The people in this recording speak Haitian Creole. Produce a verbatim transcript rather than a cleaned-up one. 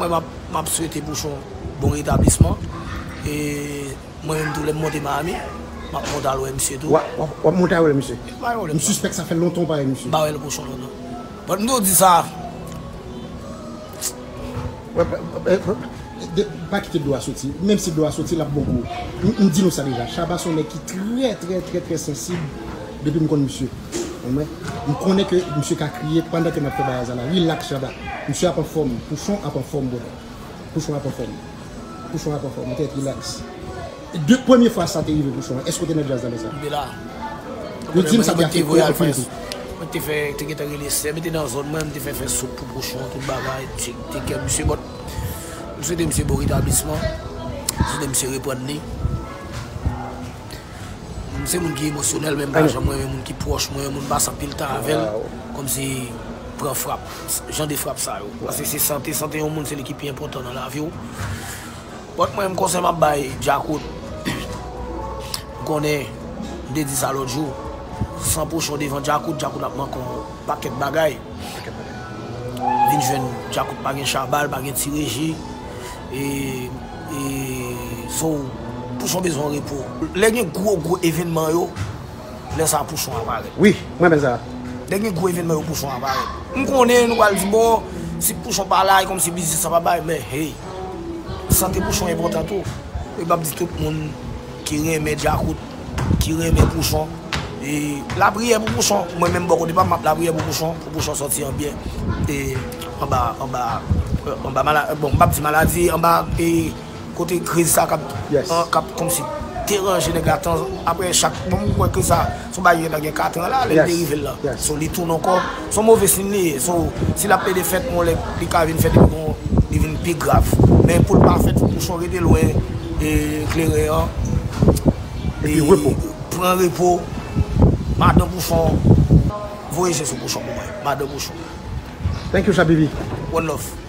Mwen, m ap, m ap swete Pouchon bon retablisman. E mwen menm tou, lè m monte Miami, m ap monte al wè misye tou. W ap, w ap, w ap monte al wè misye. M pa wè l. M sispèk sa fè lontan w pa wè misye. M pa wè l Pouchon lontan. But m tou di sa. Wè, pa, pa, pa, de, pa kite dlo a soti. Menm si dlo a soti, l ap bon pou ou. M, m di nou sa deja. Shabba se yon nèg ki trè, trè, trè, trè sansib depi m konn misye. Konprann? M konnen ke misye ka kriye pandan ke m ap fè bagay sa la. Relax, Shabba. Misye ap anfòm. Pouchon ap anfòm, brother. Pouchon ap anfòm. Pouchon ap anfòm. Ou tèt relax. De premye fwa sa te rive Pouchon an, èske w te nan djaz la lè sa? M te la. Yo di m sa te afekte w anpil tou. Mwen te fè, te gentan rele sè, mete nan zòn mwen, m te fè fè soup pou Pouchon, tout bagay, te, te kè misye, but m swete misye bon retablisman, m swete misye reprann li. M se moun ki emosyonèl, men m pa janm renmen moun ki pwòch mwen, moun m pase anpil tan avè l, kòmsi pran frap, jan de frap sa yo. Paske se sante, sante yon moun, se li ki pi enpòtan nan lavi w. But mwen, m konsèy m ap bay Djakout. M konnen, m te di sa lòt jou. San Pouchon devan Djakout, Djakout ap manke yon pakèt bagay. Vin jwenn Djakout pa gen Shabba, pa gen Ti Reji. E, e, so, Pouchon bezwen repo. Lè gen gwo, gwo evènman yo, lè sa Pouchon aparèt. Wi, mwen menm sa. Lè gen gwo evènman yo Pouchon aparèt. M konnen nou pral di, bon, si Pouchon pa la, e kòmsi biznis sa pa bay, men hey, sante Pouchon enpòtan tou. E m ap di tout moun ki renmen Djakout, ki renmen Pouchon, e lapriyè pou Pouchon. Mwen menm bò kote pa m, m ap lapriyè pou Pouchon, pou Pouchon sòti an byen. E anba, anba, anba mala-, bon, m p ap di maladi, anba, e kote kriz sa k ap, an, k ap kòmsi deranje nèg la tan apre chak, bon, m kwè kriz sa se yon bagay ki gentan gen kat an la, lè l te rive l la. So, li tounen ankò, se yon move siy li ye. So, si l ap plede fèt, yon lè li ka vin fèt epi bon, li vin pi grav. Men pou l pa fèt, fò Pouchon rete lwen e kleren an. Epi repo. Pran repo. Madan Pouchon, voye je sou Pouchon pou mwen. Madan Pouchon. Thank you, Shabibi. One love.